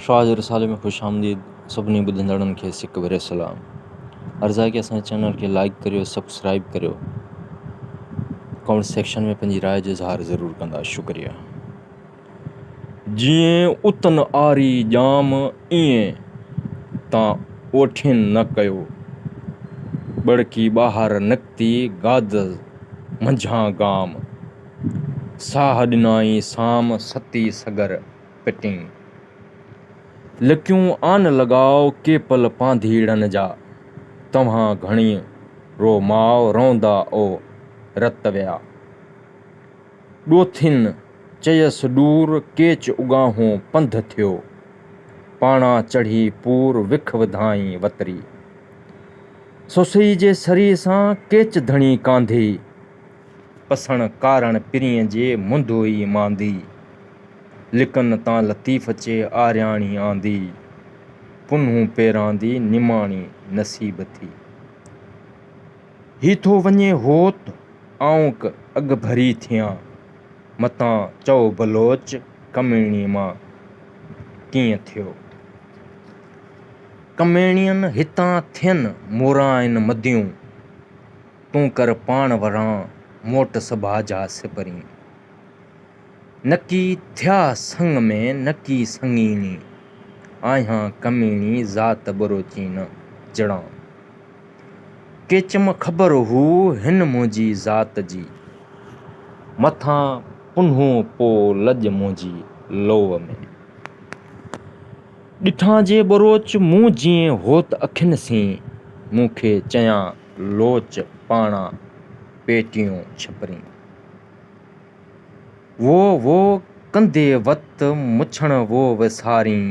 شاهه جي رسالي ۾ خوش آمديد سڀني ٻڌندڙن کي سڪ ڀريو سلام. عرض آهي ڪي اسان جي چينل کي لائيڪ ڪريو سبسڪرائيب ڪريو ڪمينٽ سيڪشن ۾ پنهنجي راء جو اظهار ضرور ڪندا شڪريه. جيئن اتن آري ڄام ايئن تان اوٺين نه ڪيو ٻڙڪي ٻاهر نڪتي گاد منجهان گام ساهه ڏنائين سام ستي سڳر پٽين. لڪيون آن لڳاء ڪي پل پانڌيئڙن جا، توهان گهڻي رو ماء روندا او رت ويا. ڏوٿين چيس ڏور ڪيچ اڳاهون پنڌ ٿيو، پاڻا چڙهي پور وک وڌائين وتري. سسئي جي سري سان ڪيچ ڌڻي ڪانڌي، پسڻ ڪارڻ پرينء جي منڌ هئي ماندي. لڪن تان لطيف چي آرياڻي آندي، پنهون پيراندي نماڻي نصيب ٿي. هي ٿو وڃي هوت، آئون ڪ اڳڀري ٿيان، متان چئو بلوچ ڪميڻي مان ڪيئن ٿيو. ڪميڻين هتان ٿين مورائن مديون، تون ڪر پاڻ وران موٽ سٻاجها سپرين. نڪي ٿيا سڱ ۾ نڪي سڱيڻي، آهيان ڪميڻي ذات ٻروچي نه جڙان. ڪيچم خبر هو هن منهنجي ذات جي، مٿان پنهون پو لڄ منهنجي لوء ۾. ڏٺان جي ٻروچ مون جيئن هوت اکين سين، مون کي چيان لوچ پاڻا پيٽيون ڇپرين. وو وو ڪندي وت مڇڻ وو وسارين،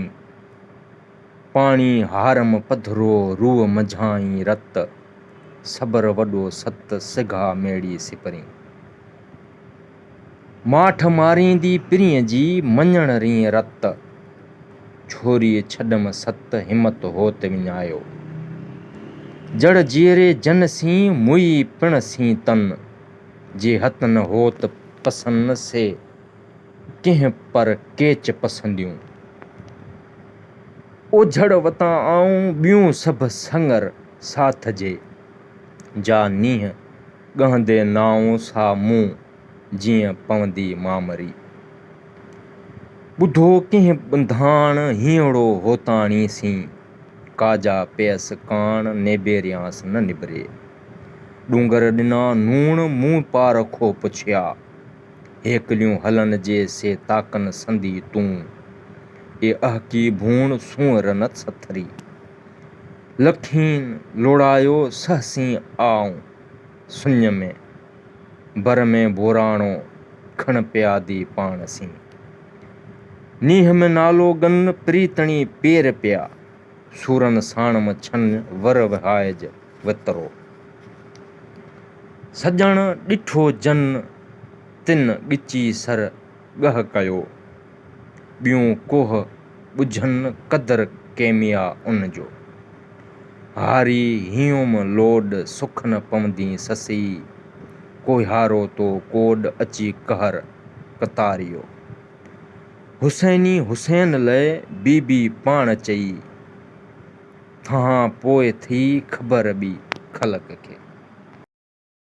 پاڻي هارم پڌرو روء منجهائين رت، صبر وڏو ست سگها ميڙي سپرين. ماٺ ماريندي پرينء جي مڃڻ رين رت، ڇوري ڇڏم ست همت هوت وڃايو. جڙ جيئري جن سين موئي پڻ سين تن، جي هت نه هوت پسن سي ڪنهن پر ڪيچ پسنديون. اوجهڙ وتان آئون ٻيون سڀ سڱر ساٿ جي، جا نينهن ڳهندي نائون سا مون جيئن پوندي مامري. ٻڌو ڪنهن ٻنڌاڻ هينئڙو هوتاڻي سين، ڪا جا پيس ڪاڻ نيبيريانس نه نبري. ڏونگر ڏنا نوڻ مون پار کو پڇيا، هيڪليون هلن جي سي تاڪن سندي تون، اي اهڪي ڀوڻ سونئر نه سٿري. لکين لوڙايو سهسين آئون سڃ ۾، بر ۾ بوراڻو کڻ پيادي پاڻ سين. نينهن ۾ نالو ڳن پريتڻي پير پيا، سورن ساڻم ڇن ور وهائج. وترو. سڄڻ ڏٺو جن، تن ڳچي سر ڳهه ڪيو. ٻيون ڪوهه ٻجهن قدر ڪيميا ان جو. هاري هينئوم لوڏ سک نه پوندين سسئي. ڪوهيارو تو ڪوڏ اچي قهر قطاريو. حسيني حسين لئه بي بي پاڻ چئي. تهان پوء ٿي خبر ٻي خلق کي.